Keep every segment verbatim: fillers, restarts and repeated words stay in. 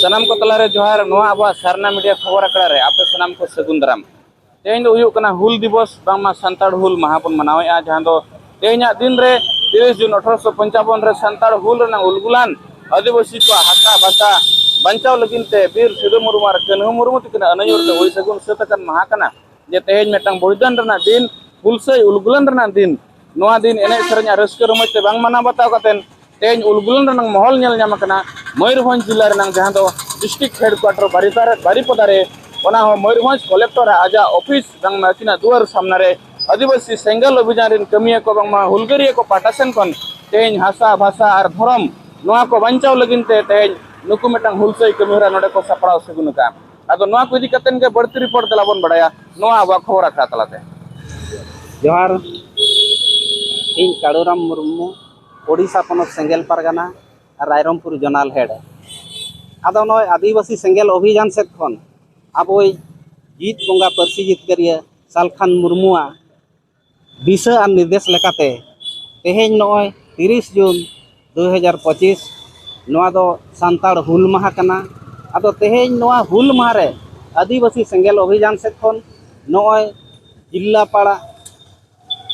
ᱥᱟᱱᱟᱢ ᱠᱚ ᱛᱟᱞᱟᱨᱮ ᱡᱚᱦᱟᱨ᱾ ᱱᱚᱣᱟ ᱟᱵᱚᱣᱟᱜ ᱥᱟᱨᱱᱟ ᱢᱤᱰᱤᱭᱟ ᱠᱷᱚᱵᱚᱨ ᱟᱠᱷᱲᱟ ᱨᱮ ᱟᱯᱮ ᱥᱟᱱᱟᱢ ᱠᱚ ᱥᱟᱹᱜᱩᱱ ᱫᱟᱨᱟᱢ᱾ ᱛᱮᱦᱮᱧ ᱫᱚ ᱦᱩᱭᱩᱜ ᱠᱟᱱᱟ ᱦᱩᱞ ᱫᱤᱵᱚᱥ, ᱵᱟᱝᱢᱟ ᱥᱟᱱᱛᱟᱲ ᱦᱩᱞ ᱢᱟᱦᱟ ᱵᱚᱱ ᱢᱟᱱᱟᱣᱮᱫᱼᱟ, ᱡᱟᱦᱟᱸ ᱫᱚ ᱛᱮᱦᱮᱧᱟᱜ ᱫᱤᱱ ᱨᱮ ᱛᱤᱨᱤᱥ ᱡᱩᱱ ᱟᱴᱷᱨᱚᱥᱚ ᱯᱚᱧᱪᱟᱵᱚᱱ ᱨᱮ ᱥᱟᱱᱛᱟᱲ ᱦᱩᱞ ᱨᱮᱱᱟᱜ ᱩᱞᱜᱩᱞᱟᱱ ᱟᱹᱫᱤᱵᱟᱹᱥᱤ ᱠᱚᱣᱟᱜ ᱦᱟᱥᱟ ᱵᱷᱟᱥᱟ ᱵᱟᱧᱪᱟᱣ ᱞᱟᱹᱜᱤᱫ ᱛᱮ ᱵᱤᱨ ᱥᱤᱫᱩ ᱢᱩᱨᱢᱩ ᱟᱨ ᱠᱟᱹᱱᱦᱩ ᱢᱩᱨᱢᱩ ᱛᱤᱠᱤᱱᱟᱜ ᱟᱹᱱᱟᱹᱭᱩᱨ ᱛᱮ ᱦᱩᱭ ᱥᱟᱹᱜᱩᱱ ᱥᱟᱹᱛ ᱟᱠᱟᱱ ᱢᱟᱦᱟ ᱠᱟᱱᱟ᱾ ᱡᱮ ᱛᱮᱦᱮᱧ ᱢᱤᱫᱴᱟᱝ ᱵᱚᱞᱤᱫᱟᱱ ᱨᱮᱱᱟᱜ ᱫᱤᱱ, ᱦᱩᱞᱥᱟᱹᱭ ᱩᱞᱜᱩᱞᱟᱱ ᱨᱮᱱᱟᱜ ᱫᱤᱱ, ᱱᱚᱣᱟ ᱫᱤᱱ ᱮᱱᱮᱡ ᱥᱮᱨᱮᱧ ᱟᱨ ᱨᱟᱹᱥᱠᱟᱹ ᱨᱚᱢᱚᱡᱽ ᱛᱮ ᱵᱟᱝ ᱢᱟᱱᱟᱣ ᱵᱟᱛᱟᱣ ᱠᱟᱛᱮ ᱛᱮᱦᱮᱧ ᱩᱞᱜᱩᱞᱟᱱ ᱨᱮᱱᱟᱜ ᱢᱚᱦᱚᱞ ᱧᱮᱞ ᱧᱟᱢ ᱟᱠᱟᱱᱟ᱾ ᱢᱚᱭᱩᱨᱵᱷᱚᱸᱡᱽ ᱡᱤᱞᱟ ᱨᱮᱱᱟᱜ ᱡᱟᱦᱟᱸ ᱫᱚ ᱰᱤᱥᱴᱨᱤᱠᱴ ᱦᱮᱰᱠᱩᱣᱟᱴᱟᱨ ᱵᱟᱨᱤᱯᱟᱫᱟ ᱨᱮ, ᱚᱱᱟ ᱦᱚᱸ ᱢᱚᱭᱩᱨᱵᱷᱚᱸᱡᱽ ᱠᱚᱞᱮᱠᱴᱚᱨ ᱟᱡᱟᱜ ᱚᱯᱷᱤᱥ ᱵᱟᱝᱢᱟ ᱟᱹᱠᱤᱱᱟᱜ ᱫᱩᱣᱟᱹᱨ ᱥᱟᱢᱱᱟ ᱨᱮ ᱟᱹᱫᱤᱵᱟᱹᱥᱤ ᱥᱮᱸᱜᱮᱞ ᱚᱵᱷᱤᱡᱟᱱ ᱨᱮᱱ ᱠᱟᱹᱢᱤᱭᱟᱹ ᱠᱚ ᱵᱟᱝᱢᱟ ᱦᱩᱞᱜᱟᱹᱨᱤᱭᱟᱹ ᱠᱚ ᱯᱟᱦᱴᱟ ᱥᱮᱱ ᱠᱷᱚᱱ ᱛᱮᱦᱮᱧ ᱦᱟᱥᱟ ᱵᱷᱟᱥᱟ ᱟᱨ ᱫᱷᱚᱨᱚᱢ ᱱᱚᱣᱟ ᱠᱚ ᱵᱟᱧᱪᱟᱣ ᱞᱟᱹᱜᱤᱫ ᱛᱮ ᱛᱮᱦᱮᱧ ᱱᱩᱠᱩ ᱢᱤᱫᱴᱟᱝ ᱦᱩᱞᱥᱟᱹᱭ ᱠᱟᱹᱢᱤᱦᱚᱨᱟ ᱱᱚᱰᱮ ᱠᱚ ᱥᱟᱯᱲᱟᱣ ᱥᱟᱹᱜᱩᱱ ᱟᱠᱟᱫᱼᱟ᱾ ᱟᱫᱚ ᱱᱚᱣᱟ ᱠᱚ ᱤᱫᱤ ᱠᱟᱛᱮ ᱜᱮ ᱵᱟᱹᱲᱛᱤ ᱨᱤᱯᱳᱨᱴ ᱫᱮᱞᱟ ᱵᱚᱱ ᱵᱟᱲᱟᱭᱟ ᱱᱚᱣᱟ ᱟᱵᱚᱣᱟᱜ ᱠᱷᱚᱵᱚᱨ ᱟᱠᱷᱲᱟ ᱛᱟᱞᱟᱛᱮ᱾ ᱡᱚᱦᱟᱨ, ᱤᱧ ᱠᱟᱲᱩᱨᱟᱢ ᱢᱩᱨᱢᱩ, ᱳᱰᱤᱥᱟ ᱯᱚᱱᱚᱛ ᱥᱮᱸᱜᱮᱞ ᱯᱟᱨᱜᱟᱱᱟ ᱨᱟᱭᱨᱚᱝᱯᱩᱨ ᱡᱚᱱᱟᱞ ᱦᱮᱰ᱾ ᱟᱫᱚ ᱱᱚᱜᱼᱚᱭ ᱟᱹᱫᱤᱵᱟᱹᱥᱤ ᱥᱮᱸᱜᱮᱞ ᱚᱵᱷᱤᱡᱟᱱ ᱥᱮᱫ ᱠᱷᱚᱱ ᱟᱵᱚᱭᱤᱡ ᱡᱤᱛ ᱵᱚᱸᱜᱟ ᱯᱟᱹᱨᱥᱤ ᱡᱤᱛᱠᱟᱹᱨᱤᱭᱟᱹ ᱥᱟᱞᱠᱷᱟᱱ ᱢᱩᱨᱢᱩᱣᱟᱜ ᱫᱤᱥᱟᱹ ᱟᱨ ᱱᱤᱨᱫᱮᱥ ᱞᱮᱠᱟᱛᱮ ᱛᱮᱦᱮᱧ ᱱᱚᱜᱼᱚᱭ ᱛᱤᱨᱤᱥ ᱡᱩᱱ ᱫᱩ ᱦᱟᱡᱟᱨ ᱯᱚᱸᱪᱤᱥ, ᱱᱚᱣᱟ ᱫᱚ ᱥᱟᱱᱛᱟᱲ ᱦᱩᱞ ᱢᱟᱦᱟ ᱠᱟᱱᱟ᱾ ᱟᱫᱚ ᱛᱮᱦᱮᱧ ᱱᱚᱣᱟ ᱦᱩᱞ ᱢᱟᱦᱟ ᱨᱮ ᱟᱹᱫᱤᱵᱟᱹᱥᱤ ᱥᱮᱸᱜᱮᱞ ᱚᱵᱷᱤᱡᱟᱱ ᱥᱮᱫ ᱠᱷᱚᱱ ᱱᱚᱜᱼᱚᱭ ᱡᱤᱞᱞᱟ ᱯᱟᱲᱟ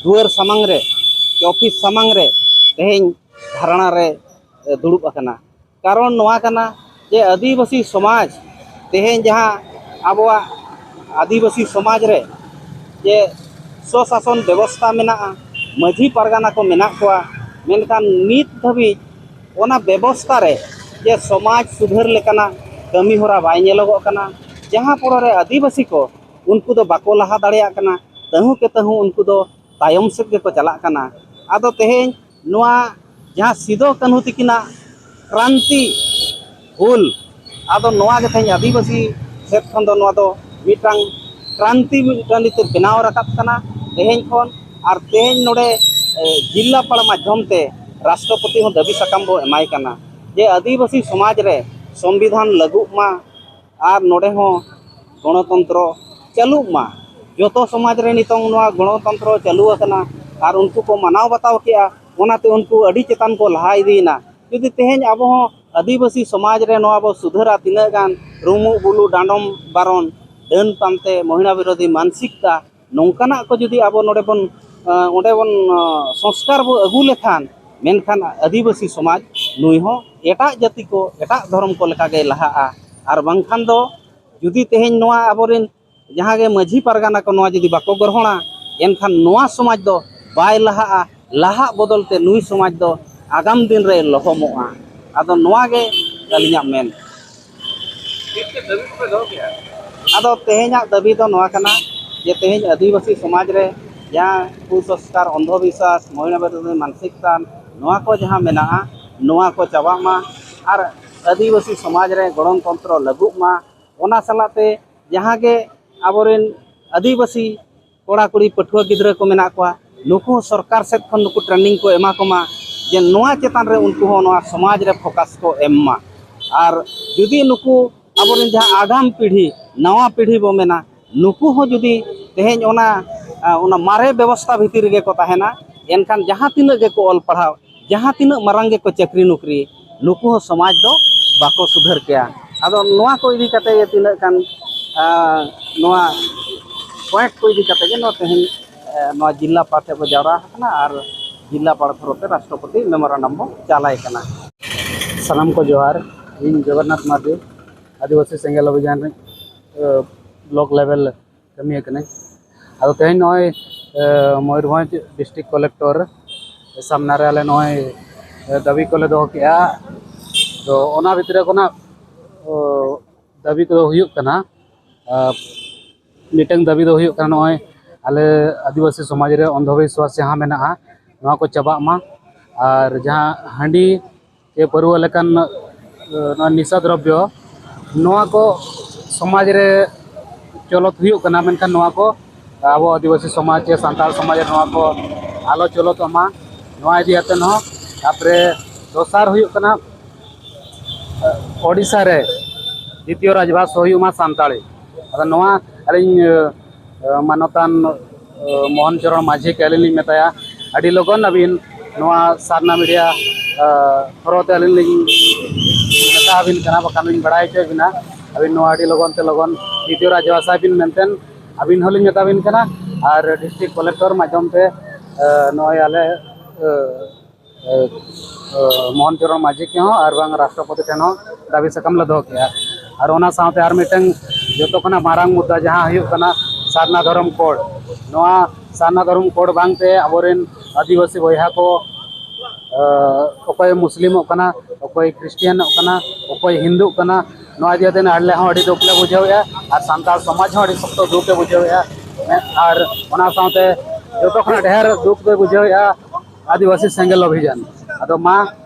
ᱫᱩᱣᱟᱹᱨ ᱥᱟᱢᱟᱝ ᱨᱮ, ᱚᱯᱷᱤᱥ ᱥᱟᱢᱟᱝ ᱨᱮ ᱛᱮᱦᱮᱧ ᱫᱷᱟᱨᱱᱟ ᱨᱮ, ᱮ, ᱫᱩᱲᱩᱵ ᱟᱠᱟᱱᱟ᱾ ᱠᱟᱨᱚᱱ ᱱᱚᱣᱟ ᱠᱟᱱᱟ ᱡᱮ ᱟᱹᱫᱤᱵᱟᱹᱥᱤ ᱥᱚᱢᱟᱡᱽ ᱛᱮᱦᱮᱧ ᱡᱟᱦᱟᱸ ᱟᱵᱚᱣᱟᱜ ᱟᱹᱫᱤᱵᱟᱹᱥᱤ ᱥᱚᱢᱟᱡᱽ ᱨᱮ ᱡᱮ ᱥᱚᱥᱟᱥᱚᱱ ᱵᱮᱵᱚᱥᱛᱷᱟ ᱢᱮᱱᱟᱜᱼᱟ, ᱢᱟᱹᱡᱷᱤ ᱯᱟᱨᱜᱟᱱᱟ ᱠᱚ ᱢᱮᱱᱟᱜ ᱠᱚᱣᱟ, ᱢᱮᱱᱠᱷᱟᱱ ᱱᱤᱛ ᱫᱷᱟᱹᱵᱤᱡ ᱚᱱᱟ ᱵᱮᱵᱚᱥᱛᱷᱟ ᱨᱮ ᱡᱮ ᱥᱚᱢᱟᱡᱽ ᱥᱩᱫᱷᱟᱹᱨ ᱞᱮᱠᱟᱱᱟᱜ ᱠᱟᱹᱢᱤ ᱦᱚᱨᱟ ᱵᱟᱭ ᱧᱮᱞᱚᱜᱚᱜ ᱠᱟᱱᱟ, ᱡᱟᱦᱟᱸ ᱯᱚᱨᱮ ᱨᱮ ᱟᱹᱫᱤᱵᱟᱹᱥᱤ ᱠᱚ ᱩᱱᱠᱩ ᱫᱚ ᱵᱟᱠᱚ ᱞᱟᱦᱟ ᱫᱟᱲᱮᱭᱟᱜ ᱠᱟᱱᱟ, ᱛᱟᱹᱦᱩ ᱠᱮ ᱛᱟᱹᱦᱩ ᱩᱱᱠᱩ ᱫᱚ ᱛᱟᱭᱚᱢ ᱥᱮᱫ ᱜᱮᱠᱚ ᱪᱟᱞᱟᱜ ᱠᱟᱱᱟ᱾ ᱟᱫᱚ ᱛᱮᱦᱮᱧ ᱱᱚᱣᱟ ᱡᱟᱦᱟᱸ ᱥᱤᱫᱚ ᱠᱟᱹᱱᱦᱩ ᱛᱤᱠᱤᱱᱟᱜ ᱠᱨᱟᱱᱛᱤ ᱦᱩᱞ, ᱟᱫᱚ ᱱᱚᱣᱟ ᱜᱮ ᱛᱮᱦᱮᱧ ᱟᱹᱫᱤᱵᱟᱹᱥᱤ ᱥᱮᱫ ᱠᱷᱚᱱ ᱫᱚ ᱱᱚᱣᱟ ᱫᱚ ᱢᱤᱫᱴᱟᱝ ᱠᱨᱟᱱᱛᱤ ᱢᱤᱫᱴᱟᱝ ᱱᱤᱛᱚᱜ ᱵᱮᱱᱟᱣ ᱨᱟᱠᱟᱵ ᱠᱟᱱᱟ ᱛᱮᱦᱮᱧ ᱠᱷᱚᱱ᱾ ᱟᱨ ᱛᱮᱦᱮᱧ ᱱᱚᱰᱮ, ᱮ, ᱡᱤᱞᱞᱟ ᱯᱟᱲ ᱢᱟᱫᱽᱫᱷᱚᱢ ᱛᱮ ᱨᱟᱥᱴᱨᱚᱯᱚᱛᱤ ᱦᱚᱸ ᱫᱟᱹᱵᱤ ᱥᱟᱠᱟᱢ ᱵᱚ ᱮᱢᱟᱭ ᱠᱟᱱᱟ ᱡᱮ ᱟᱹᱫᱤᱵᱟᱹᱥᱤ ᱥᱚᱢᱟᱡᱽ ᱨᱮ ᱥᱚᱝᱵᱤᱫᱷᱟᱱ ᱞᱟᱹᱜᱩᱜ ᱢᱟ, ᱟᱨ ᱱᱚᱰᱮ ᱦᱚᱸ ᱜᱚᱬᱚᱛᱚᱱᱛᱨᱚ ᱪᱟᱹᱞᱩᱜ ᱢᱟ᱾ ᱡᱚᱛᱚ ᱥᱚᱢᱟᱡᱽ ᱨᱮ ᱱᱤᱛᱚᱝ ᱱᱚᱣᱟ ᱜᱚᱬᱚᱛᱚᱱᱛᱨᱚ ᱪᱟᱹᱞᱩ ᱟᱠᱟᱱᱟ ᱟᱨ ᱩᱱᱠᱩ ᱠᱚ ᱢᱟᱱᱟᱣ ᱵᱟᱛᱟᱣ ᱠᱮᱜᱼᱟ, ᱚᱱᱟᱛᱮ ᱩᱱᱠᱩ ᱟᱹᱰᱤ ᱪᱮᱛᱟᱱ ᱠᱚ ᱞᱟᱦᱟ ᱤᱫᱤᱭᱮᱱᱟ᱾ ᱡᱩᱫᱤ ᱛᱮᱦᱮᱧ ᱟᱵᱚ ᱦᱚᱸ ᱟᱹᱫᱤᱵᱟᱹᱥᱤ ᱥᱚᱢᱟᱡᱽ ᱨᱮ ᱱᱚᱣᱟ ᱵᱚ ᱥᱩᱫᱷᱟᱹᱨᱟ, ᱛᱤᱱᱟᱹᱜ ᱜᱟᱱ ᱨᱩᱢᱩᱜ ᱵᱩᱞᱩ, ᱰᱟᱸᱰᱚᱢ ᱵᱟᱨᱚᱱ, ᱰᱟᱹᱱ ᱯᱟᱱᱛᱮ, ᱢᱚᱦᱤᱲᱟ ᱵᱤᱨᱳᱫᱷᱤ ᱢᱟᱱᱥᱤᱠᱛᱟ, ᱱᱚᱝᱠᱟᱱᱟᱜ ᱠᱚ ᱡᱩᱫᱤ ᱟᱵᱚ ᱱᱚᱰᱮ ᱵᱚᱱ, ᱮᱸ, ᱚᱸᱰᱮ ᱵᱚᱱ, ᱮᱸ, ᱥᱚᱝᱥᱠᱟᱨ ᱵᱚ ᱟᱹᱜᱩ ᱞᱮᱠᱷᱟᱱ, ᱢᱮᱱᱠᱷᱟᱱ ᱟᱹᱫᱤᱵᱟᱹᱥᱤ ᱥᱚᱢᱟᱡᱽ ᱱᱩᱭ ᱦᱚᱸ ᱮᱴᱟᱜ ᱡᱟᱹᱛᱤ ᱠᱚ, ᱮᱴᱟᱜ ᱫᱷᱚᱨᱚᱢ ᱠᱚ ᱞᱮᱠᱟ ᱜᱮᱭ ᱞᱟᱦᱟᱜᱼᱟ᱾ ᱟᱨ ᱵᱟᱝᱠᱷᱟᱱ ᱫᱚ ᱡᱩᱫᱤ ᱛᱮᱦᱮᱧ ᱱᱚᱣᱟ ᱟᱵᱚᱨᱮᱱ ᱡᱟᱦᱟᱸ ᱜᱮ ᱢᱟᱹᱡᱷᱤ ᱯᱟᱨᱜᱟᱱᱟ ᱠᱚ ᱱᱚᱣᱟ ᱡᱩᱫᱤ ᱵᱟᱠᱚ ᱜᱨᱚᱦᱚᱬᱟ, ᱮᱱᱠᱷᱟᱱ ᱱᱚᱣᱟ ᱥᱚᱢᱟᱡᱽ ᱫᱚ ᱵᱟᱭ ᱞᱟᱦᱟᱜᱼᱟ᱾ ᱞᱟᱦᱟᱜ ᱵᱚᱫᱚᱞ ᱛᱮ ᱱᱩᱭ ᱥᱚᱢᱟᱡᱽ ᱫᱚ ᱟᱜᱟᱢ ᱫᱤᱱ ᱨᱮ ᱞᱚᱦᱚᱢᱚᱜᱼᱟ᱾ ᱟᱫᱚ ᱱᱚᱣᱟ ᱜᱮ ᱟᱹᱞᱤᱧᱟᱜ ᱢᱮᱱ᱾ ᱪᱮᱫ ᱪᱮᱫ ᱫᱟᱹᱵᱤ ᱠᱚᱯᱮ ᱫᱚᱦᱚ ᱠᱮᱜᱼᱟ? ᱟᱫᱚ ᱛᱮᱦᱮᱧᱟᱜ ᱫᱟᱹᱵᱤ ᱫᱚ ᱱᱚᱣᱟ ᱠᱟᱱᱟ ᱡᱮ ᱛᱮᱦᱮᱧ ᱟᱹᱫᱤᱵᱟᱹᱥᱤ ᱥᱚᱢᱟᱡᱽ ᱨᱮ ᱡᱟᱦᱟᱸ ᱠᱩᱥᱚᱝᱥᱠᱟᱨ, ᱚᱱᱫᱷᱚᱵᱤᱥᱣᱟᱥ, ᱢᱚᱦᱤᱲᱟ ᱵᱤᱨᱳᱫᱷᱤ ᱢᱟᱱᱥᱤᱠᱛᱟᱱ, ᱱᱚᱣᱟ ᱠᱚ ᱡᱟᱦᱟᱸ ᱢᱮᱱᱟᱜᱼᱟ, ᱱᱚᱣᱟ ᱠᱚ ᱪᱟᱵᱟᱜ ᱢᱟ ᱟᱨ ᱟᱹᱫᱤᱵᱟᱹᱥᱤ ᱥᱚᱢᱟᱡᱽ ᱨᱮ ᱜᱚᱱᱚᱛᱚᱱᱛᱨᱚ ᱞᱟᱹᱜᱩᱜ ᱢᱟ᱾ ᱚᱱᱟ ᱥᱟᱞᱟᱜ ᱛᱮ ᱡᱟᱦᱟᱸ ᱜᱮ ᱟᱵᱚᱨᱮᱱ ᱟᱹᱫᱤᱵᱟᱹᱥᱤ ᱠᱚᱲᱟ ᱠᱩᱲᱤ ᱯᱟᱹᱴᱷᱩᱣᱟᱹ ᱜᱤᱫᱽᱨᱟᱹ ᱠᱚ ᱢᱮᱱᱟᱜ ᱠᱚᱣᱟ, ᱱᱩᱠᱩ ᱦᱚᱸ ᱥᱚᱨᱠᱟᱨ ᱥᱮᱫ ᱠᱷᱚᱱ ᱱᱩᱠᱩ training ᱠᱚ ᱮᱢᱟ ᱠᱚᱢᱟ, ᱡᱮ ᱱᱚᱣᱟ ᱪᱮᱛᱟᱱ ᱨᱮ ᱩᱱᱠᱩ ᱦᱚᱸ ᱱᱚᱣᱟ ᱥᱚᱢᱟᱡᱽ ᱨᱮ focus ᱠᱚ ᱮᱢ ᱢᱟ᱾ ᱟᱨ ᱡᱩᱫᱤ ᱱᱩᱠᱩ ᱟᱵᱚᱨᱮᱱ ᱡᱟᱦᱟᱸ ᱟᱜᱟᱢ ᱯᱤᱲᱦᱤ, ᱱᱟᱣᱟ ᱯᱤᱲᱦᱤ ᱵᱚ ᱢᱮᱱᱟ, ᱱᱩᱠᱩ ᱦᱚᱸ ᱡᱩᱫᱤ ᱛᱮᱦᱮᱧ ᱚᱱᱟ, ᱚᱱᱟ ᱢᱟᱨᱮ ᱵᱮᱵᱚᱥᱛᱷᱟ ᱵᱷᱤᱛᱤᱨ ᱨᱮᱜᱮ ᱠᱚ ᱛᱟᱦᱮᱱᱟ, ᱮᱱᱠᱷᱟᱱ ᱡᱟᱦᱟᱸ ᱛᱤᱱᱟᱹᱜ ᱜᱮᱠᱚ ᱚᱞ ᱯᱟᱲᱦᱟᱣ, ᱡᱟᱦᱟᱸ ᱛᱤᱱᱟᱹᱜ ᱢᱟᱨᱟᱝ ᱜᱮᱠᱚ ᱪᱟᱹᱠᱨᱤ ᱱᱚᱠᱨᱤ, ᱱᱩᱠᱩ ᱦᱚᱸ ᱥᱚᱢᱟᱡᱽ ᱫᱚ ᱵᱟᱠᱚ ᱥᱩᱫᱷᱟᱹᱨ ᱠᱮᱭᱟ᱾ ᱟᱫᱚ ᱱᱚᱣᱟ ᱠᱚ ᱤᱫᱤ ᱠᱟᱛᱮ ᱜᱮ ᱛᱤᱱᱟᱹᱜ ᱜᱟᱱ, ᱟᱸ, ᱱᱚᱣᱟ point ᱠᱚ ᱤᱫᱤ ᱠᱟᱛᱮ ᱜᱮ ᱱᱚᱣᱟ ᱛᱮᱦᱮᱧ, ᱟᱸ, ᱱᱚᱣᱟ ᱡᱤᱞᱞᱟᱯᱟᱲ ᱴᱷᱮᱱ ᱵᱚ ᱡᱟᱣᱨᱟ ᱟᱠᱟᱱᱟ ᱟᱨ ᱡᱤᱞᱞᱟᱯᱟᱲ ᱛᱷᱚᱨᱚ ᱛᱮ ᱨᱟᱥᱴᱨᱚᱯᱚᱛᱤ memorandum ᱵᱚ ᱪᱟᱞᱟᱭ ᱠᱟᱱᱟ᱾ ᱥᱟᱱᱟᱢ ᱠᱚ ᱡᱚᱦᱟᱨ, ᱤᱧ ᱡᱚᱜᱚᱱᱱᱟᱛᱷ ᱢᱟᱨᱰᱤ, ᱟᱹᱫᱤᱵᱟᱹᱥᱤ ᱥᱮᱸᱜᱮᱞ ᱚᱵᱷᱤᱡᱟᱱ ᱨᱤᱱᱤᱡ, ᱟᱸ, block level ᱠᱟᱹᱢᱤᱭᱟᱹ ᱠᱟᱹᱱᱟᱹᱧ᱾ ᱟᱫᱚ ᱛᱮᱦᱮᱧ ᱱᱚᱜᱼᱚᱭ, ᱮ, ᱢᱚᱭᱩᱨᱵᱷᱚᱸᱡᱽ district collector ᱥᱟᱢᱱᱟ ᱨᱮ ᱟᱞᱮ ᱱᱚᱜᱼᱚᱭ, ᱮ, ᱫᱟᱹᱵᱤ ᱠᱚᱞᱮ ᱫᱚᱦᱚ ᱠᱮᱜᱼᱟ᱾ ᱛᱚ ᱚᱱᱟ ᱵᱷᱤᱛᱨᱤ ᱠᱷᱚᱱᱟᱜ, ᱚ, ᱫᱟᱹᱵᱤ ᱠᱚᱫᱚ ᱦᱩᱭᱩᱜ ᱠᱟᱱᱟ, ᱟ, ᱢᱤᱫᱴᱟᱝ ᱫᱟᱹᱵᱤ ᱫᱚ ᱦᱩᱭᱩᱜ ᱠᱟᱱᱟ, ᱱᱚᱜᱼᱚᱭ ᱟᱞᱮ ᱟᱹᱫᱤᱵᱟᱹᱥᱤ ᱥᱚᱢᱟᱡᱽ ᱨᱮ ᱚᱱᱫᱷᱚᱵᱤᱥᱣᱟᱥ ᱡᱟᱦᱟᱸ ᱢᱮᱱᱟᱜᱼᱟ, ᱱᱚᱣᱟ ᱠᱚ ᱪᱟᱵᱟᱜ ᱢᱟ᱾ ᱟᱨ ᱡᱟᱦᱟᱸ ᱦᱟᱺᱰᱤ ᱪᱮ ᱯᱟᱹᱨᱣᱟᱹ ᱞᱮᱠᱟᱱ, ᱮ, ᱱᱚᱣᱟ ᱱᱤᱥᱟ ᱫᱨᱚᱵᱽᱵᱚ, ᱱᱚᱣᱟ ᱠᱚ ᱥᱚᱢᱟᱡᱽ ᱨᱮ ᱪᱚᱞᱚᱛ ᱦᱩᱭᱩᱜ ᱠᱟᱱᱟ, ᱢᱮᱱᱠᱷᱟᱱ ᱱᱚᱣᱟ ᱠᱚ ᱟᱵᱚ ᱟᱹᱫᱤᱵᱟᱹᱥᱤ ᱥᱚᱢᱟᱡᱽ ᱪᱮ ᱥᱟᱱᱛᱟᱲ ᱥᱚᱢᱟᱡᱽ ᱨᱮ ᱱᱚᱣᱟ ᱠᱚ ᱟᱞᱚ ᱪᱚᱞᱚᱛᱚᱜ ᱢᱟ, ᱱᱚᱣᱟ ᱤᱫᱤ ᱠᱟᱛᱮ ᱦᱚᱸ᱾ ᱛᱟᱨᱯᱚᱨᱮ ᱫᱚᱥᱟᱨ ᱦᱩᱭᱩᱜ ᱠᱟᱱᱟ, ᱮ, ᱳᱰᱤᱥᱟ ᱨᱮ ᱫᱤᱛᱤᱭᱚ ᱨᱟᱡᱽᱵᱷᱟᱥᱟ ᱦᱩᱭᱩᱜ ᱢᱟ ᱥᱟᱱᱛᱟᱲᱤ᱾ ᱟᱫᱚ ᱱᱚᱣᱟ ᱟᱹᱞᱤᱧ, ᱮ, ᱢᱟᱱᱚᱛᱟᱱ, ᱮ, ᱢᱳᱦᱚᱱ ᱪᱚᱨᱚᱬ ᱢᱟᱹᱡᱷᱤ ᱜᱮ ᱟᱹᱞᱤᱧ ᱞᱤᱧ ᱢᱮᱛᱟᱭᱟ, ᱟᱹᱰᱤ ᱞᱚᱜᱚᱱ ᱟᱹᱵᱤᱱ ᱱᱚᱣᱟ ᱥᱟᱨᱱᱟ media, ᱮ, ᱛᱷᱚᱨᱚ ᱛᱮ ᱟᱹᱞᱤᱧ ᱞᱤᱧ ᱢᱮᱛᱟ ᱟᱹᱵᱤᱱ ᱠᱟᱱᱟ, ᱵᱟᱠᱷᱟᱱ ᱞᱤᱧ ᱵᱟᱲᱟᱭ ᱦᱚᱪᱚᱭᱮᱫ ᱵᱤᱱᱟ, ᱟᱹᱵᱤᱱ ᱱᱚᱣᱟ ᱟᱹᱰᱤ ᱞᱚᱜᱚᱱ ᱛᱮ ᱞᱚᱜᱚᱱ ᱛᱨᱤᱛᱤᱭᱚ ᱨᱟᱡᱽ ᱵᱷᱟᱥᱟ ᱵᱤᱱ ᱢᱮᱱᱛᱮ ᱟᱹᱵᱤᱱ ᱦᱚᱸᱞᱤᱧ ᱢᱮᱛᱟ ᱵᱤᱱ ᱠᱟᱱᱟ᱾ ᱟᱨ ᱰᱤᱥᱴᱨᱤᱠᱴ ᱠᱟᱞᱮᱠᱴᱚᱨ ᱢᱟᱫᱽᱫᱷᱚᱢ ᱛᱮ, ᱮ, ᱱᱚᱜᱼᱚᱭ ᱟᱞᱮ, ᱮ, ᱮ, ᱮ, ᱢᱳᱦᱚᱱ ᱪᱚᱨᱚᱬ ᱢᱟᱹᱡᱷᱤ ᱴᱷᱮᱱ ᱦᱚᱸ ᱟᱨ ᱵᱟᱝ ᱨᱟᱥᱴᱨᱚᱯᱚᱛᱤ ᱴᱷᱮᱱ ᱦᱚᱸ ᱫᱟᱹᱵᱤ ᱥᱟᱠᱟᱢ ᱞᱮ ᱫᱚᱦᱚ ᱠᱮᱜᱼᱟ᱾ ᱟᱨ ᱚᱱᱟ ᱥᱟᱶᱛᱮ ᱟᱨ ᱢᱤᱫᱴᱟᱝ ᱡᱚᱛᱚ ᱠᱷᱚᱱᱟᱜ ᱢᱟᱨᱟᱝ ᱢᱩᱫᱽᱫᱟ ᱡᱟᱦᱟᱸ ᱦᱩᱭᱩᱜ ᱠᱟᱱᱟ ᱥᱟᱨᱱᱟ ᱫᱷᱚᱨᱚᱢ ᱠᱳᱰ, ᱱᱚᱣᱟ ᱥᱟᱨᱱᱟ ᱫᱷᱚᱨᱚᱢ ᱠᱳᱰ ᱵᱟᱝᱛᱮ ᱟᱵᱚᱨᱮᱱ ᱟᱹᱫᱤᱵᱟᱹᱥᱤ ᱵᱚᱭᱦᱟ ᱠᱚ, ᱮ, ᱚᱠᱚᱭ ᱢᱩᱥᱞᱤᱢᱚᱜ ᱠᱟᱱᱟ, ᱚᱠᱚᱭ ᱠᱷᱨᱤᱥᱴᱤᱭᱟᱱᱚᱜ ᱠᱟᱱᱟ, ᱚᱠᱚᱭ ᱦᱤᱱᱫᱩᱜ ᱠᱟᱱᱟ, ᱱᱚᱣᱟ ᱤᱫᱤ ᱠᱟᱛᱮ ᱟᱞᱮ ᱦᱚᱸ ᱟᱹᱰᱤ ᱫᱩᱠ ᱞᱮ ᱵᱩᱡᱷᱟᱹᱣᱮᱫᱼᱟ᱾ ᱟᱨ ᱥᱟᱱᱛᱟᱲ ᱥᱚᱢᱟᱡᱽ ᱦᱚᱸ ᱟᱹᱰᱤ ᱥᱚᱠᱛᱚ ᱫᱩᱠ ᱮ ᱵᱩᱡᱷᱟᱹᱣᱮᱫᱼᱟ᱾ ᱟᱨ ᱚᱱᱟ ᱥᱟᱶᱛᱮ ᱡᱚᱛᱚ ᱠᱷᱚᱱᱟᱜ ᱰᱷᱮᱨ ᱫᱩᱠ ᱫᱚᱭ ᱵᱩᱡᱷᱟᱹᱣᱮᱫᱼᱟ ᱟᱹᱫᱤᱵᱟᱹᱥᱤ ᱥᱮᱸᱜᱮᱞ ᱚᱵᱷᱤᱡᱟᱱ᱾ ᱟᱫᱚ ᱢᱟ,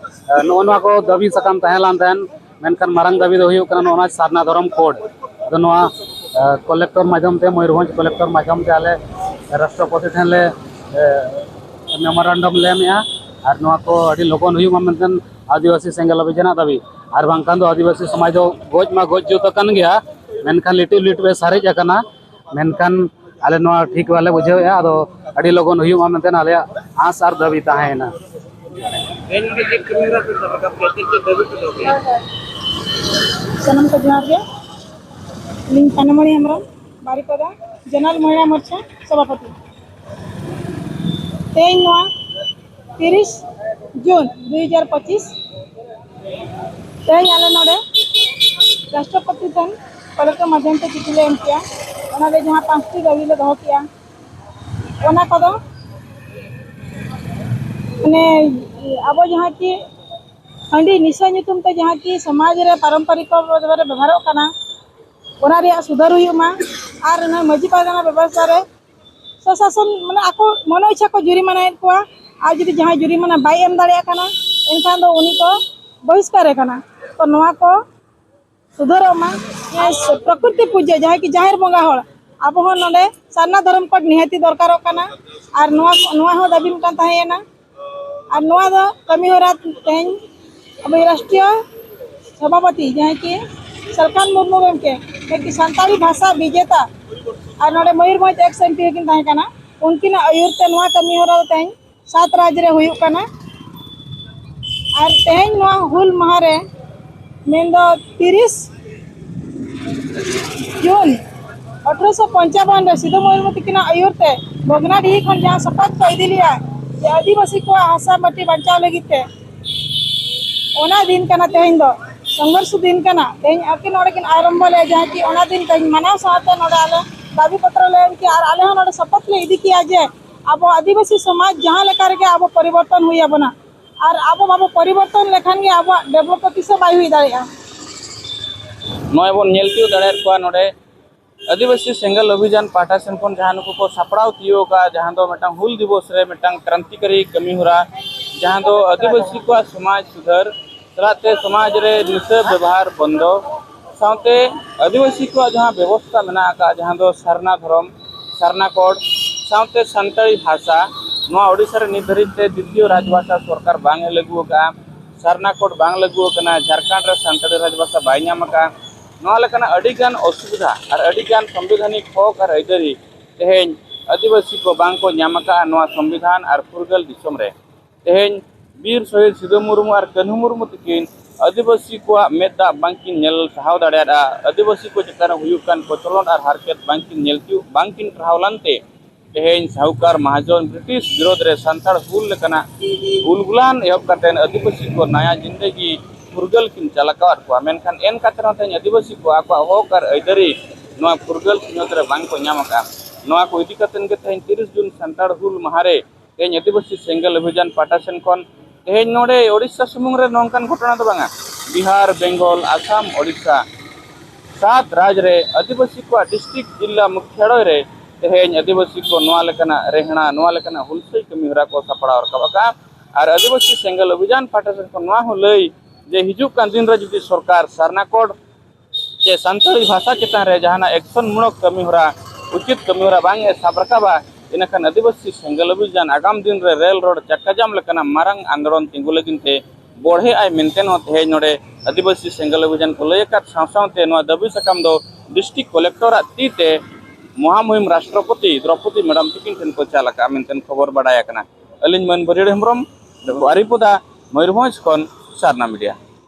ᱮ, ᱱᱚᱜᱼᱚ ᱱᱚᱣᱟ ᱠᱚ ᱫᱟᱹᱵᱤ ᱥᱟᱠᱟᱢ ᱛᱟᱦᱮᱸ ᱞᱮᱱ ᱛᱟᱦᱮᱸᱱ, ᱢᱮᱱᱠᱷᱟᱱ ᱢᱟᱨᱟᱝ ᱫᱟᱹᱵᱤ ᱫᱚ ᱦᱩᱭᱩᱜ ᱠᱟᱱᱟ ᱱᱚᱜᱼᱚ ᱱᱚᱣᱟ ᱥᱟᱨᱱᱟ ᱫᱷᱚᱨᱚᱢ ᱠᱳᱰ᱾ ᱟᱫᱚ ᱱᱚᱣᱟ, ᱮ, ᱠᱚᱞᱮᱠᱴᱚᱨ ᱢᱟᱫᱽᱫᱷᱚᱢ ᱛᱮ, ᱢᱚᱭᱩᱨᱵᱷᱚᱸᱡᱽ ᱠᱚᱞᱮᱠᱴᱚᱨ ᱢᱟᱫᱽᱫᱷᱚᱢ ᱛᱮ ᱟᱞᱮ ᱨᱟᱥᱴᱨᱚᱯᱚᱛᱤ ᱴᱷᱮᱱ ᱞᱮ, ᱮ, ᱢᱮᱢᱳᱨᱟᱱᱰᱟᱢ ᱞᱮ ᱮᱢᱮᱜᱼᱟ᱾ ᱟᱨ ᱱᱚᱣᱟ ᱠᱚ ᱟᱹᱰᱤ ᱞᱚᱜᱚᱱ ᱦᱩᱭᱩᱜ ᱢᱟ ᱢᱮᱱᱛᱮ ᱟᱹᱫᱤᱵᱟᱹᱥᱤ ᱥᱮᱸᱜᱮᱞ ᱚᱵᱷᱤᱡᱟᱱᱟᱜ ᱫᱟᱹᱵᱤ᱾ ᱟᱨ ᱵᱟᱝᱠᱷᱟᱱ ᱫᱚ ᱟᱹᱫᱤᱵᱟᱹᱥᱤ ᱥᱚᱢᱟᱡᱽ ᱫᱚ ᱜᱚᱡ ᱢᱟ ᱜᱚᱡ ᱡᱩᱛ ᱟᱠᱟᱱ ᱜᱮᱭᱟ, ᱢᱮᱱᱠᱷᱟᱱ ᱞᱤᱴᱤᱵ ᱞᱤᱴᱤᱵ ᱮ ᱥᱟᱨᱮᱡ ᱟᱠᱟᱱᱟ᱾ ᱢᱮᱱᱠᱷᱟᱱ ᱟᱞᱮ ᱱᱚᱣᱟ ᱴᱷᱤᱠ ᱵᱟᱞᱮ ᱵᱩᱡᱷᱟᱹᱣᱮᱫᱼᱟ᱾ ᱟᱫᱚ ᱟᱹᱰᱤ ᱞᱚᱜᱚᱱ ᱦᱩᱭᱩᱜ ᱢᱟ ᱢᱮᱱᱛᱮ ᱟᱞᱮᱭᱟᱜ ᱟᱸᱥ ᱟᱨ ᱫᱟᱹᱵᱤ ᱛᱟᱦᱮᱸᱭᱮᱱᱟ᱾ ᱛᱮᱦᱮᱧ ᱱᱚᱰᱮ ᱪᱮᱫ ᱠᱟᱹᱢᱤ ᱦᱚᱨᱟ ᱯᱮ ᱥᱟᱵ ᱨᱟᱠᱟᱵ ᱠᱮᱫᱟ? ᱪᱮᱫ ᱪᱮᱫ ᱫᱟᱹᱵᱤ ᱯᱮ ᱫᱚᱦᱚ ᱠᱮᱫᱟ? ᱥᱟᱱᱟᱢ ᱠᱚ ᱡᱚᱦᱟᱨ ᱜᱮ᱾ ᱤᱧ ᱯᱟᱱᱟᱢᱚᱬᱤ ᱦᱮᱢᱵᱨᱚᱢ, ᱵᱟᱨᱤᱯᱟᱫᱟ, ᱡᱚᱱᱟᱞ ᱢᱚᱦᱤᱞᱟ ᱢᱳᱨᱪᱟ ᱥᱚᱵᱷᱟᱯᱚᱛᱤ᱾ ᱛᱮᱦᱮᱧ ᱱᱚᱣᱟ ᱛᱤᱨᱤᱥ ᱡᱩᱱ ᱫᱩ ᱦᱟᱡᱟᱨ ᱯᱚᱸᱪᱤᱥ, ᱛᱮᱦᱮᱧ ᱟᱞᱮ ᱱᱚᱰᱮ ᱨᱟᱥᱴᱨᱚᱯᱚᱛᱤ ᱴᱷᱮᱱ ᱠᱚᱞᱮᱠᱴᱚᱨ ᱢᱟᱫᱽᱫᱷᱚᱢ ᱛᱮ ᱪᱤᱴᱷᱤ ᱞᱮ ᱮᱢ ᱠᱮᱜᱼᱟ᱾ ᱚᱱᱟᱨᱮ ᱡᱟᱦᱟᱸ ᱯᱟᱸᱪᱴᱤ ᱫᱟᱹᱵᱤ ᱞᱮ ᱫᱚᱦᱚ ᱠᱮᱜᱼᱟ, ᱚᱱᱟ ᱠᱚᱫᱚ ᱢᱟᱱᱮ ᱟᱵᱚ ᱡᱟᱦᱟᱸ ᱠᱤ ᱦᱟᱺᱰᱤ ᱱᱤᱥᱟᱹ ᱧᱩᱛᱩᱢ ᱛᱮ ᱡᱟᱦᱟᱸ ᱠᱤ ᱥᱚᱢᱟᱡᱽ ᱨᱮ ᱯᱟᱨᱚᱢᱯᱚᱨᱤᱠ ᱵᱮᱵᱚᱦᱟᱨᱚᱜ ᱠᱟᱱᱟ, ᱚᱱᱟ ᱨᱮᱭᱟᱜ ᱥᱩᱫᱷᱟᱹᱨ ᱦᱩᱭᱩᱜ ᱢᱟ᱾ ᱟᱨ ᱚᱱᱟ ᱢᱟᱹᱡᱷᱤ ᱯᱟᱨᱜᱟᱱᱟ ᱵᱮᱵᱚᱥᱛᱷᱟ ᱨᱮ ᱥᱚᱥᱟᱥᱚᱱ, ᱢᱟᱱᱮ ᱟᱠᱚ ᱢᱚᱱᱮ ᱤᱪᱪᱷᱟ ᱠᱚ ᱡᱩᱨᱤᱢᱟᱱᱟᱭᱮᱫ ᱠᱚᱣᱟ᱾ ᱟᱨ ᱡᱩᱫᱤ ᱡᱟᱦᱟᱸᱭ ᱡᱩᱨᱤᱢᱟᱱᱟ ᱵᱟᱭ ᱮᱢ ᱫᱟᱲᱮᱭᱟᱜ ᱠᱟᱱᱟ, ᱮᱱᱠᱷᱟᱱ ᱫᱚ ᱩᱱᱤ ᱠᱚ ᱵᱚᱦᱤᱥᱠᱟᱨᱮ ᱠᱟᱱᱟ᱾ ᱛᱚ ᱱᱚᱣᱟ ᱠᱚ ᱥᱩᱫᱷᱟᱹᱨᱚᱜ ᱢᱟ᱾ ᱡᱟᱦᱟᱸᱭ ᱯᱨᱚᱠᱨᱤᱛᱤ ᱯᱩᱡᱟᱹ, ᱡᱟᱦᱟᱸᱭ ᱠᱤ ᱡᱟᱦᱮᱨ ᱵᱚᱸᱜᱟ ᱦᱚᱲ, ᱟᱵᱚ ᱦᱚᱸ ᱱᱚᱰᱮ ᱥᱟᱨᱱᱟ ᱫᱷᱚᱨᱚᱢ ᱠᱳᱰ ᱱᱤᱦᱟᱹᱛᱤ ᱫᱚᱨᱠᱟᱨᱚᱜ ᱠᱟᱱᱟ᱾ ᱟᱨ ᱱᱚᱣᱟ, ᱱᱚᱣᱟ ᱦᱚᱸ ᱫᱟᱹᱵᱤ ᱢᱤᱫᱴᱟᱝ ᱛᱟᱦᱮᱸᱭᱮᱱᱟ᱾ ᱟᱨ ᱱᱚᱣᱟ ᱫᱚ ᱠᱟᱹᱢᱤ ᱦᱚᱨᱟ ᱛᱮᱦᱮᱧ ᱟᱵᱚ ᱨᱟᱥᱴᱨᱤᱭᱚ ᱥᱚᱵᱷᱟᱯᱚᱛᱤ ᱡᱟᱦᱟᱸᱭ ᱠᱤ ᱥᱟᱞᱠᱷᱟᱱ ᱢᱩᱨᱢᱩ ᱜᱚᱢᱠᱮ, ᱡᱟᱦᱟᱸᱭ ᱠᱤ ᱥᱟᱱᱛᱟᱲᱤ ᱵᱷᱟᱥᱟ ᱵᱤᱡᱮᱛᱟ, ᱟᱨ ᱱᱚᱰᱮ ᱢᱚᱭᱩᱨᱵᱷᱚᱸᱡᱽ ᱮᱠᱥ ᱮᱢ ᱯᱤ ᱦᱚᱸᱠᱤᱱ ᱛᱟᱦᱮᱸ ᱠᱟᱱᱟ, ᱩᱱᱠᱤᱱᱟᱜ ᱟᱹᱭᱩᱨ ᱛᱮ ᱱᱚᱣᱟ ᱠᱟᱹᱢᱤ ᱦᱚᱨᱟ ᱫᱚ ᱛᱮᱦᱮᱧ ᱥᱟᱛ ᱨᱟᱡᱽ ᱨᱮ ᱦᱩᱭᱩᱜ ᱠᱟᱱᱟ᱾ ᱟᱨ ᱛᱮᱦᱮᱧ ᱱᱚᱣᱟ ᱦᱩᱞ ᱢᱟᱦᱟ ᱨᱮ ᱢᱮᱱᱫᱚ ᱛᱤᱨᱤᱥ ᱡᱩᱱ ᱟᱴᱷᱨᱚᱥᱚ ᱯᱚᱧᱪᱟᱵᱚᱱ ᱨᱮ ᱥᱤᱫᱩ ᱢᱩᱨᱢᱩ ᱛᱤᱠᱤᱱᱟᱜ ᱟᱹᱭᱩᱨ ᱛᱮ ᱵᱷᱚᱜᱽᱱᱟᱰᱤᱦᱤ ᱠᱷᱚᱱ ᱡᱟᱦᱟᱸ ᱥᱚᱯᱚᱛ ᱠᱚ ᱤᱫᱤ ᱞᱮᱫᱼᱟ ᱡᱮ ᱟᱹᱫᱤᱵᱟᱹᱥᱤ ᱠᱚᱣᱟᱜ ᱦᱟᱥᱟ ᱢᱟᱹᱴᱤ ᱵᱟᱧᱪᱟᱣ ᱞᱟᱹᱜᱤᱫ ᱛᱮ, ᱚᱱᱟ ᱫᱤᱱ ᱠᱟᱱᱟ ᱛᱮᱦᱮᱧ ᱫᱚ, ᱥᱚᱝᱜᱷᱚᱨᱥ ᱫᱤᱱ ᱠᱟᱱᱟ᱾ ᱛᱮᱦᱮᱧ ᱟᱹᱠᱤᱱ ᱱᱚᱰᱮ ᱠᱤᱱ ᱟᱨᱟᱢᱵᱚ ᱞᱮᱫᱼᱟ, ᱡᱟᱦᱟᱸ ᱠᱤ ᱚᱱᱟ ᱫᱤᱱ ᱛᱮᱦᱮᱧ ᱢᱟᱱᱟᱣ ᱥᱟᱶᱛᱮ ᱱᱚᱰᱮ ᱟᱞᱮ ᱫᱟᱹᱵᱤ ᱯᱚᱛᱨᱚ ᱞᱮ ᱮᱢ ᱠᱮᱜᱼᱟ ᱟᱨ ᱟᱞᱮ ᱦᱚᱸ ᱱᱚᱰᱮ ᱥᱚᱯᱚᱛ ᱞᱮ ᱤᱫᱤ ᱠᱮᱜᱼᱟ ᱡᱮ ᱟᱵᱚ ᱟᱹᱫᱤᱵᱟᱹᱥᱤ ᱥᱚᱢᱟᱡᱽ ᱡᱟᱦᱟᱸ ᱞᱮᱠᱟ ᱨᱮᱜᱮ ᱟᱵᱚ ᱯᱚᱨᱤᱵᱚᱨᱛᱚᱱ ᱦᱩᱭ ᱟᱵᱚᱱᱟ, ᱟᱨ ᱟᱵᱚ ᱵᱟᱵᱚ ᱯᱚᱨᱤᱵᱚᱨᱛᱚᱱ ᱞᱮᱠᱷᱟᱱ ᱜᱮ ᱟᱵᱚᱣᱟᱜ ᱰᱮᱵᱷᱞᱚᱯ ᱫᱚ ᱛᱤᱥ ᱦᱚᱸ ᱵᱟᱭ ᱦᱩᱭ ᱫᱟᱲᱮᱭᱟᱜᱼᱟ᱾ ᱱᱚᱜᱼᱚᱭ ᱵᱚᱱ ᱧᱮᱞ ᱛᱤᱭᱳᱜ ᱫᱟᱲᱮᱭᱟᱫ ᱠᱚᱣᱟ ᱱᱚᱰᱮ ᱟᱹᱫᱤᱵᱟᱹᱥᱤ ᱥᱮᱸᱜᱮᱞ ᱚᱵᱷᱤᱡᱟᱱ ᱯᱟᱦᱴᱟ ᱥᱮᱱ ᱠᱷᱚᱱ ᱡᱟᱦᱟᱸ ᱱᱩᱠᱩ ᱠᱚ ᱥᱟᱯᱲᱟᱣ ᱛᱤᱭᱳᱜ ᱟᱠᱟᱫᱼᱟ, ᱡᱟᱦᱟᱸ ᱫᱚ ᱢᱤᱫᱴᱟᱝ ᱦᱩᱞ ᱫᱤᱵᱚᱥ ᱨᱮ ᱢᱤᱫᱴᱟᱝ ᱠᱨᱟᱱᱛᱤᱠᱟᱨᱤ ᱠᱟᱹᱢᱤ ᱦᱚᱨᱟ, ᱡᱟᱦᱟᱸ ᱫᱚ ᱟᱹᱫᱤᱵᱟᱹᱥᱤ ᱠᱚᱣᱟᱜ ᱥᱚᱢᱟᱡᱽ ᱥᱩᱫᱷᱟᱹᱨ ᱥᱟᱞᱟᱜ ᱛᱮ ᱥᱚᱢᱟᱡᱽ ᱨᱮ ᱱᱤᱥᱟᱹ ᱵᱮᱵᱚᱦᱟᱨ ᱵᱚᱱᱫᱚ ᱥᱟᱶᱛᱮ ᱟᱹᱫᱤᱵᱟᱹᱥᱤ ᱠᱚᱣᱟᱜ ᱡᱟᱦᱟᱸ ᱵᱮᱵᱚᱥᱛᱷᱟ ᱢᱮᱱᱟᱜ ᱟᱠᱟᱫ, ᱡᱟᱦᱟᱸ ᱫᱚ ᱥᱟᱨᱱᱟ ᱫᱷᱚᱨᱚᱢ, ᱥᱟᱨᱱᱟ ᱠᱳᱰ ᱥᱟᱶᱛᱮ ᱥᱟᱱᱛᱟᱲᱤ ᱵᱷᱟᱥᱟ, ᱱᱚᱣᱟ ᱳᱰᱤᱥᱟ ᱨᱮ ᱱᱤᱛ ᱫᱷᱟᱹᱨᱤᱡ ᱛᱮ ᱫᱤᱛᱤᱭᱚ ᱨᱟᱡᱽᱵᱷᱟᱥᱟ ᱥᱚᱨᱠᱟᱨ ᱵᱟᱝ ᱮ ᱞᱟᱹᱜᱩ ᱟᱠᱟᱫᱼᱟ᱾ ᱥᱟᱨᱱᱟ ᱠᱳᱰ ᱵᱟᱝ ᱞᱟᱹᱜᱩ ᱟᱠᱟᱱᱟ᱾ ᱡᱷᱟᱲᱠᱷᱚᱸᱰ ᱨᱮ ᱥᱟᱱᱛᱟᱲᱤ ᱨᱟᱡᱽᱵᱷᱟᱥᱟ ᱵᱟᱭ ᱧᱟᱢ ᱟᱠᱟᱫᱼᱟ᱾ ᱱᱚᱣᱟ ᱞᱮᱠᱟᱱᱟᱜ ᱟᱹᱰᱤᱜᱟᱱ ᱚᱥᱩᱵᱤᱫᱷᱟ ᱟᱨ ᱟᱹᱰᱤᱜᱟᱱ ᱥᱚᱝᱵᱤᱫᱷᱟᱱᱤᱠ ᱦᱚᱠ ᱟᱨ ᱟᱹᱭᱫᱟᱹᱨᱤ ᱛᱮᱦᱮᱧ ᱟᱹᱫᱤᱵᱟᱹᱥᱤ ᱠᱚ ᱵᱟᱝ ᱠᱚ ᱧᱟᱢ ᱟᱠᱟᱫᱼᱟ ᱱᱚᱣᱟ ᱥᱚᱝᱵᱤᱫᱷᱟᱱ ᱟᱨ ᱯᱷᱩᱨᱜᱟᱹᱞ ᱫᱤᱥᱚᱢ ᱨᱮ᱾ ᱛᱮᱦᱮᱧ ᱵᱤᱨ ᱥᱚᱦᱤᱫ ᱥᱤᱫᱩ ᱢᱩᱨᱢᱩ ᱟᱨ ᱠᱟᱹᱱᱦᱩ ᱢᱩᱨᱢᱩ ᱛᱟᱹᱠᱤᱱ ᱟᱹᱫᱤᱵᱟᱹᱥᱤ ᱠᱚᱣᱟᱜ ᱢᱮᱫ ᱫᱟᱜ ᱵᱟᱝᱠᱤᱱ ᱧᱮᱞ ᱥᱟᱦᱟᱣ ᱫᱟᱲᱮᱭᱟᱫᱼᱟ᱾ ᱟᱹᱫᱤᱵᱟᱹᱥᱤ ᱠᱚ ᱪᱮᱛᱟᱱ ᱨᱮ ᱦᱩᱭᱩᱜ ᱠᱟᱱ ᱠᱚᱪᱞᱚᱱ ᱟᱨ ᱦᱟᱨᱠᱮᱛ ᱵᱟᱝᱠᱤᱱ ᱧᱮᱞ ᱛᱤᱭᱳᱜ, ᱵᱟᱝᱠᱤᱱ ᱴᱟᱨᱦᱟᱣ ᱞᱟᱱᱛᱮ ᱛᱮᱦᱮᱧ ᱥᱟᱦᱩᱠᱟᱨ ᱢᱟᱦᱟᱡᱚᱱ ᱵᱨᱤᱴᱤᱥ ᱵᱤᱨᱳᱫᱷ ᱨᱮ ᱥᱟᱱᱛᱟᱲ ᱦᱩᱞ ᱞᱮᱠᱟᱱᱟᱜ ᱦᱩᱞ ᱜᱩᱞᱟᱱ ᱮᱦᱚᱵ ᱠᱟᱛᱮ ᱟᱹᱫᱤᱵᱟᱹᱥᱤ ᱠᱚ ᱱᱟᱭᱟ ᱡᱤᱱᱫᱮᱜᱤ ᱯᱷᱩᱨᱜᱟᱹᱞ ᱠᱤᱱ ᱪᱟᱞ ᱟᱠᱟᱣᱟᱫ ᱠᱚᱣᱟ᱾ ᱢᱮᱱᱠᱷᱟᱱ ᱮᱱ ᱠᱟᱛᱮ ᱨᱮᱦᱚᱸ ᱛᱮᱦᱮᱧ ᱟᱹᱫᱤᱵᱟᱹᱥᱤ ᱠᱚ ᱟᱠᱚᱣᱟᱜ ᱦᱚᱠ ᱟᱨ ᱟᱹᱭᱫᱟᱹᱨᱤ ᱱᱚᱣᱟ ᱯᱷᱩᱨᱜᱟᱹᱞ ᱥᱤᱧᱚᱛ ᱨᱮ ᱵᱟᱝ ᱠᱚ ᱧᱟᱢ ᱟᱠᱟᱫᱼᱟ᱾ ᱱᱚᱣᱟ ᱠᱚ ᱤᱫᱤ ᱠᱟᱛᱮ ᱜᱮ ᱛᱮᱦᱮᱧ ᱛᱤᱨᱤᱥ ᱡᱩᱱ ᱥᱟᱱᱛᱟᱲ ᱦᱩᱞ ᱢᱟᱦᱟ ᱨᱮ ᱛᱮᱦᱮᱧ ᱟᱹᱫᱤᱵᱟᱹᱥᱤ ᱥᱮᱸᱜᱮᱞ ᱚᱵᱷᱤᱡᱟᱱ ᱯᱟᱦᱴᱟ ᱥᱮᱱ ᱠᱷᱚᱱ ᱛᱮᱦᱮᱧ ᱱᱚᱰᱮ ᱳᱰᱤᱥᱟ ᱥᱩᱢᱩᱝ ᱨᱮ ᱱᱚᱝᱠᱟᱱ ᱜᱷᱚᱴᱚᱱᱟ ᱫᱚ ᱵᱟᱝᱟ, ᱵᱤᱦᱟᱨ, ᱵᱮᱝᱜᱚᱞ, ᱟᱥᱟᱢ, ᱳᱰᱤᱥᱟ, ᱥᱟᱛ ᱨᱟᱡᱽ ᱨᱮ ᱟᱹᱫᱤᱵᱟᱹᱥᱤ ᱠᱚᱣᱟᱜ ᱰᱤᱥᱴᱨᱤᱠᱴ, ᱡᱤᱞᱟ ᱢᱩᱠᱷᱭᱟᱲᱚᱭ ᱨᱮ ᱛᱮᱦᱮᱧ ᱟᱹᱫᱤᱵᱟᱹᱥᱤ ᱠᱚ ᱱᱚᱣᱟ ᱞᱮᱠᱟᱱᱟᱜ ᱨᱮᱦᱲᱟ, ᱱᱚᱣᱟ ᱞᱮᱠᱟᱱᱟᱜ ᱦᱩᱞᱥᱟᱹᱭ ᱠᱟᱹᱢᱤ ᱦᱚᱨᱟ ᱠᱚ ᱥᱟᱯᱲᱟᱣ ᱨᱟᱠᱟᱵ ᱟᱠᱟᱫᱼᱟ᱾ ᱟᱨ ᱟᱹᱫᱤᱵᱟᱹᱥᱤ ᱥᱮᱸᱜᱮᱞ ᱚᱵᱷᱤᱡᱟᱱ ᱯᱟᱦᱴᱟ ᱥᱮᱱ ᱠᱷᱚᱱ ᱱᱚᱣᱟ ᱦᱚᱸ ᱞᱟᱹᱭ ᱡᱮ ᱦᱤᱡᱩᱜ ᱠᱟᱱ ᱫᱤᱱ ᱨᱮ ᱡᱩᱫᱤ ᱥᱚᱨᱠᱟᱨ ᱥᱟᱨᱱᱟ ᱠᱳᱰ ᱪᱮ ᱥᱟᱱᱛᱟᱲᱤ ᱵᱷᱟᱥᱟ ᱪᱮᱛᱟᱱ ᱨᱮ ᱡᱟᱦᱟᱱᱟᱜ ᱮᱠᱥᱚᱱ ᱢᱩᱞᱚᱠ ᱠᱟᱹᱢᱤ ᱦᱚᱨᱟ, ᱩᱪᱤᱛ ᱠᱟᱹᱢᱤ ᱦᱚᱨᱟ ᱵᱟᱝ ᱮ ᱥᱟᱵ ᱨᱟᱠᱟᱵᱟ, ᱤᱱᱟᱹᱠᱷᱟᱱ ᱟᱹᱫᱤᱵᱟᱹᱥᱤ ᱥᱮᱸᱜᱮᱞ ᱚᱵᱷᱤᱡᱟᱱ ᱟᱜᱟᱢ ᱫᱤᱱ ᱨᱮ ᱨᱮᱞ ᱨᱳᱰ ᱪᱟᱠᱟ ᱡᱟᱢ ᱞᱮᱠᱟᱱᱟᱜ ᱢᱟᱨᱟᱝ ᱟᱱᱫᱳᱞᱚᱱ ᱛᱤᱸᱜᱩ ᱞᱟᱹᱜᱤᱫ ᱛᱮ ᱵᱚᱲᱦᱮ ᱟᱭ ᱢᱮᱱᱛᱮ ᱦᱚᱸ ᱛᱮᱦᱮᱧ ᱱᱚᱰᱮ ᱟᱹᱫᱤᱵᱟᱹᱥᱤ ᱥᱮᱸᱜᱮᱞ ᱚᱵᱷᱤᱡᱟᱱ ᱠᱚ ᱞᱟᱹᱭ ᱟᱠᱟᱫ ᱥᱟᱶ ᱥᱟᱶᱛᱮ ᱱᱚᱣᱟ ᱫᱟᱹᱵᱤ ᱥᱟᱠᱟᱢ ᱫᱚ ᱰᱤᱥᱴᱨᱤᱠᱴ ᱠᱚᱞᱮᱠᱴᱚᱨᱟᱜ ᱛᱤ ᱛᱮ ᱢᱚᱦᱟᱢᱩᱦᱤᱢ ᱨᱟᱥᱴᱨᱚᱯᱚᱛᱤ ᱫᱨᱚᱯᱚᱫᱤ ᱢᱮᱰᱟᱢ ᱛᱤᱠᱤᱱ ᱴᱷᱮᱱ ᱠᱚ ᱪᱟᱞ ᱟᱠᱟᱫᱼᱟ ᱢᱮᱱᱛᱮ ᱠᱷᱚᱵᱚᱨ ᱵᱟᱰᱟᱭ ᱟᱠᱟᱱᱟ᱾ ᱟᱹᱞᱤᱧ ᱢᱟᱹᱱ ᱵᱟᱹᱨᱤᱭᱟᱹᱲ ᱦᱮᱢᱵᱨᱚᱢ, ᱵᱟᱨᱤᱯᱚᱫᱟ, ᱢᱚᱭᱩᱨᱵᱷᱚᱸᱡᱽ ᱠᱷᱚᱱ ᱥᱟᱨᱱᱟ ᱢᱤᱰᱤᱭᱟ᱾